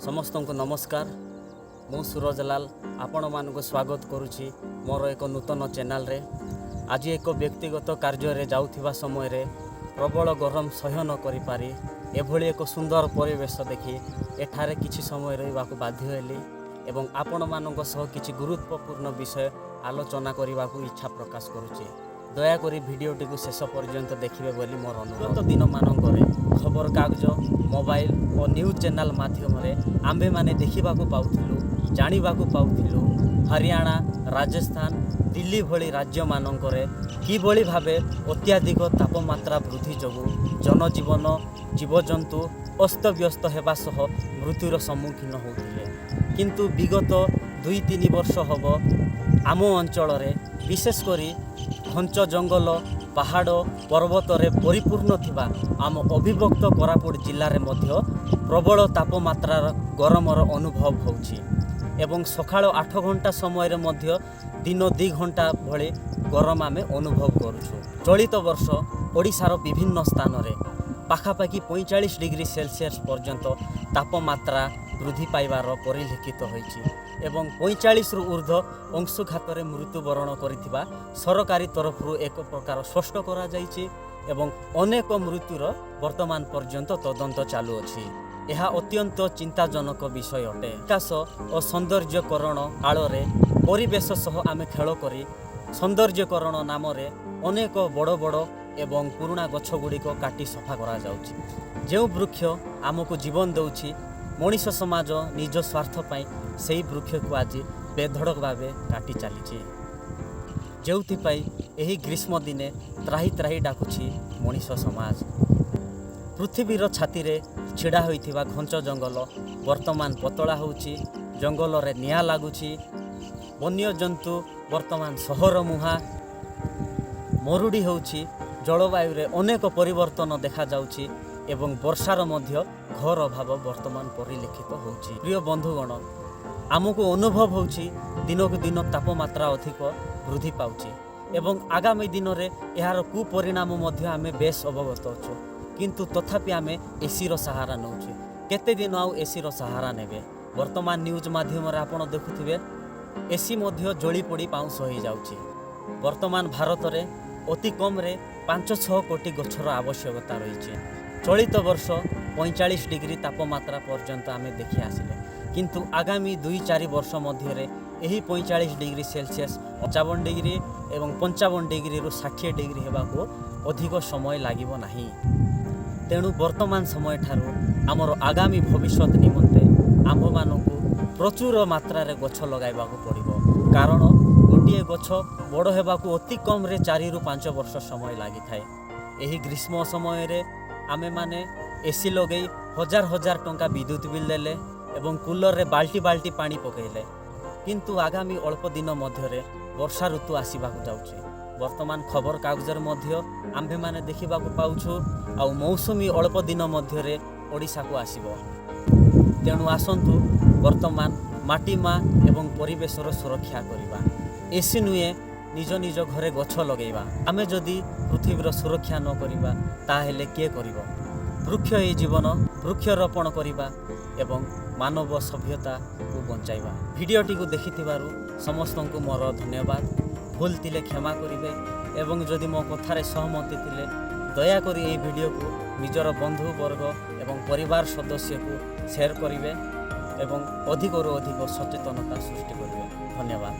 ସମସ୍ତଙ୍କୁ ନମସ୍କାର। ମୁଁ ସୁରଜଲାଲ ଆପଣମାନଙ୍କୁ ସ୍ୱାଗତ କରୁଛି ମୋର ଏକ ନୂତନ ଚ୍ୟାନେଲରେ। ଆଜି ଏକ ବ୍ୟକ୍ତିଗତ କାର୍ଯ୍ୟରେ ଯାଉଥିବା ସମୟରେ ପ୍ରବଳ ଗରମ ସହ୍ୟ ନ କରିପାରି ଏଭଳି ଏକ ସୁନ୍ଦର ପରିବେଶ ଦେଖି ଏଠାରେ କିଛି ସମୟ ରହିବାକୁ ବାଧ୍ୟ ହେଲି ଏବଂ ଆପଣମାନଙ୍କ ସହ କିଛି ଗୁରୁତ୍ୱପୂର୍ଣ୍ଣ ବିଷୟ ଆଲୋଚନା କରିବାକୁ ଇଚ୍ଛା ପ୍ରକାଶ କରୁଛି। ଦୟାକରି ଭିଡ଼ିଓଟିକୁ ଶେଷ ପର୍ଯ୍ୟନ୍ତ ଦେଖିବେ ବୋଲି ମୋର ଅନୁରୋଧ। ଗତ ଦିନମାନଙ୍କରେ ଖବରକାଗଜ, ମୋବାଇଲ ଓ ନ୍ୟୁଜ୍ ଚ୍ୟାନେଲ ମାଧ୍ୟମରେ ଆମ୍ଭେମାନେ ଦେଖିବାକୁ ପାଉଥିଲୁ, ଜାଣିବାକୁ ପାଉଥିଲୁ, ହରିୟାଣା, ରାଜସ୍ଥାନ, ଦିଲ୍ଲୀ ଭଳି ରାଜ୍ୟମାନଙ୍କରେ କିଭଳି ଭାବେ ଅତ୍ୟଧିକ ତାପମାତ୍ରା ବୃଦ୍ଧି ଯୋଗୁଁ ଜନଜୀବନ, ଜୀବଜନ୍ତୁ ଅସ୍ତବ୍ୟସ୍ତ ହେବା ସହ ମୃତ୍ୟୁର ସମ୍ମୁଖୀନ ହେଉଥିଲେ। କିନ୍ତୁ ବିଗତ 2-3 ବର୍ଷ ହେବ ଆମ ଅଞ୍ଚଳରେ, ବିଶେଷ କରି ଘଞ୍ଚ ଜଙ୍ଗଲ, ପାହାଡ଼ ପର୍ବତରେ ପରିପୂର୍ଣ୍ଣ ଥିବା ଆମ ଅବିଭକ୍ତ କୋରାପୁଟ ଜିଲ୍ଲାରେ ମଧ୍ୟ ପ୍ରବଳ ତାପମାତ୍ରାର ଗରମର ଅନୁଭବ ହେଉଛି ଏବଂ ସକାଳ 8 ଘଣ୍ଟା ସମୟରେ ମଧ୍ୟ ଦିନ 2 ଘଣ୍ଟା ଭଳି ଗରମ ଆମେ ଅନୁଭବ କରୁଛୁ। ଚଳିତ ବର୍ଷ ଓଡ଼ିଶାର ବିଭିନ୍ନ ସ୍ଥାନରେ ପାଖାପାଖି 45 ଡିଗ୍ରୀ ସେଲସିୟସ୍ ପର୍ଯ୍ୟନ୍ତ ତାପମାତ୍ରା ବୃଦ୍ଧି ପାଇବାର ପରିଲକ୍ଷିତ ହୋଇଛି ଏବଂ 45ରୁ ଉର୍ଦ୍ଧ୍ୱ ଅଂଶୁଘାତରେ ମୃତ୍ୟୁବରଣ କରିଥିବା ସରକାରୀ ତରଫରୁ ଏକ ପ୍ରକାର ସ୍ପଷ୍ଟ କରାଯାଇଛି ଏବଂ ଅନେକ ମୃତ୍ୟୁର ବର୍ତ୍ତମାନ ପର୍ଯ୍ୟନ୍ତ ତଦନ୍ତ ଚାଲୁଅଛି। ଏହା ଅତ୍ୟନ୍ତ ଚିନ୍ତାଜନକ ବିଷୟ ଅଟେ। ବିକାଶ ଓ ସୌନ୍ଦର୍ଯ୍ୟକରଣ ଆଳରେ ପରିବେଶ ସହ ଆମେ ଖେଳ କରି ସୌନ୍ଦର୍ଯ୍ୟକରଣ ନାମରେ ଅନେକ ବଡ଼ ବଡ଼ ଏବଂ ପୁରୁଣା ଗଛ ଗୁଡ଼ିକ କାଟି ସଫା କରାଯାଉଛି। ଯେଉଁ ବୃକ୍ଷ ଆମକୁ ଜୀବନ ଦେଉଛି, ମଣିଷ ସମାଜ ନିଜ ସ୍ୱାର୍ଥ ପାଇଁ ସେହି ବୃକ୍ଷକୁ ଆଜି ବେଧଡ଼କ ଭାବେ କାଟି ଚାଲିଛି, ଯେଉଁଥିପାଇଁ ଏହି ଗ୍ରୀଷ୍ମ ଦିନେ ତ୍ରାହି ତ୍ରାହି ଡାକୁଛି ମଣିଷ ସମାଜ। ପୃଥିବୀର ଛାତିରେ ଛିଡ଼ା ହୋଇଥିବା ଘଞ୍ଚ ଜଙ୍ଗଲ ବର୍ତ୍ତମାନ ପତଳା ହେଉଛି, ଜଙ୍ଗଲରେ ନିଆଁ ଲାଗୁଛି, ବନ୍ୟଜନ୍ତୁ ବର୍ତ୍ତମାନ ସହର ମୁହାଁ, ମରୁଡ଼ି ହେଉଛି, ଜଳବାୟୁରେ ଅନେକ ପରିବର୍ତ୍ତନ ଦେଖାଯାଉଛି ଏବଂ ବର୍ଷାର ମଧ୍ୟ ଘୋର ଅଭାବ ବର୍ତ୍ତମାନ ପରିଲକ୍ଷିତ ହେଉଛି। ପ୍ରିୟ ବନ୍ଧୁଗଣ, ଆମକୁ ଅନୁଭବ ହେଉଛି ଦିନକୁ ଦିନ ତାପମାତ୍ରା ଅଧିକ ବୃଦ୍ଧି ପାଉଛି ଏବଂ ଆଗାମୀ ଦିନରେ ଏହାର କୁପରିଣାମ ମଧ୍ୟ ଆମେ ବେଶ ଅବଗତ ଅଛୁ। କିନ୍ତୁ ତଥାପି ଆମେ ଏସିର ସାହାରା ନେଉଛୁ। କେତେ ଦିନ ଆଉ ଏସିର ସାହାରା ନେବେ? ବର୍ତ୍ତମାନ ନ୍ୟୁଜ୍ ମାଧ୍ୟମରେ ଆପଣ ଦେଖୁଥିବେ, ଏସି ମଧ୍ୟ ଜଳି ପୋଡ଼ି ପାଉଁଶ ହୋଇଯାଉଛି। ବର୍ତ୍ତମାନ ଭାରତରେ ଅତି କମ୍ରେ 5-6 କୋଟି ଗଛର ଆବଶ୍ୟକତା ରହିଛି। ଚଳିତ ବର୍ଷ 45 ଡିଗ୍ରୀ ତାପମାତ୍ରା ପର୍ଯ୍ୟନ୍ତ ଆମେ ଦେଖି ଆସିଲେ, କିନ୍ତୁ ଆଗାମୀ 2-4 ବର୍ଷ ମଧ୍ୟରେ ଏହି 45 ଡିଗ୍ରୀ ସେଲସିୟସ୍ 55 ଡିଗ୍ରୀ ଏବଂ 55 ଡିଗ୍ରୀରୁ 60 ଡିଗ୍ରୀ ହେବାକୁ ଅଧିକ ସମୟ ଲାଗିବ ନାହିଁ। ତେଣୁ ବର୍ତ୍ତମାନ ସମୟଠାରୁ ଆମର ଆଗାମୀ ଭବିଷ୍ୟତ ନିମନ୍ତେ ଆମ୍ଭମାନଙ୍କୁ ପ୍ରଚୁର ମାତ୍ରାରେ ଗଛ ଲଗାଇବାକୁ ପଡ଼ିବ, କାରଣ ଗୋଟିଏ ଗଛ ବଡ଼ ହେବାକୁ ଅତି କମ୍ରେ 4ରୁ 5 ବର୍ଷ ସମୟ ଲାଗିଥାଏ। ଏହି ଗ୍ରୀଷ୍ମ ସମୟରେ ଆମେମାନେ ଏସି ଲଗାଇ ହଜାର ହଜାର ଟଙ୍କା ବିଦ୍ୟୁତ ବିଲ୍ ଦେଲେ ଏବଂ କୁଲରରେ ବାଲ୍ଟି ବାଲ୍ଟି ପାଣି ପକାଇଲେ, କିନ୍ତୁ ଆଗାମୀ ଅଳ୍ପ ଦିନ ମଧ୍ୟରେ ବର୍ଷା ଋତୁ ଆସିବାକୁ ଯାଉଛି। ବର୍ତ୍ତମାନ ଖବରକାଗଜରେ ମଧ୍ୟ ଆମ୍ଭେମାନେ ଦେଖିବାକୁ ପାଉଛୁ, ଆଉ ମୌସୁମୀ ଅଳ୍ପ ଦିନ ମଧ୍ୟରେ ଓଡ଼ିଶାକୁ ଆସିବ। ତେଣୁ ଆସନ୍ତୁ ବର୍ତ୍ତମାନ ମାଟି ମା ଏବଂ ପରିବେଶର ସୁରକ୍ଷା କରିବା। ଏସି ନୁହେଁ, ନିଜ ନିଜ ଘରେ ଗଛ ଲଗାଇବା। ଆମେ ଯଦି ପୃଥିବୀର ସୁରକ୍ଷା ନ କରିବା, ତାହେଲେ କିଏ କରିବ? ବୃକ୍ଷ ହିଁ ଜୀବନ। ବୃକ୍ଷରୋପଣ କରିବା ଏବଂ ମାନବ ସଭ୍ୟତାକୁ ବଞ୍ଚାଇବା। ଭିଡ଼ିଓଟିକୁ ଦେଖିଥିବାରୁ ସମସ୍ତଙ୍କୁ ମୋର ଧନ୍ୟବାଦ। ଭୁଲ ଥିଲେ କ୍ଷମା କରିବେ ଏବଂ ଯଦି ମୋ କଥାରେ ସହମତି ଥିଲେ ଦୟାକରି ଏହି ଭିଡ଼ିଓକୁ ନିଜର ବନ୍ଧୁବର୍ଗ ଏବଂ ପରିବାର ସଦସ୍ୟକୁ ସେୟାର କରିବେ ଏବଂ ଅଧିକରୁ ଅଧିକ ସଚେତନତା ସୃଷ୍ଟି କରିବେ। ଧନ୍ୟବାଦ।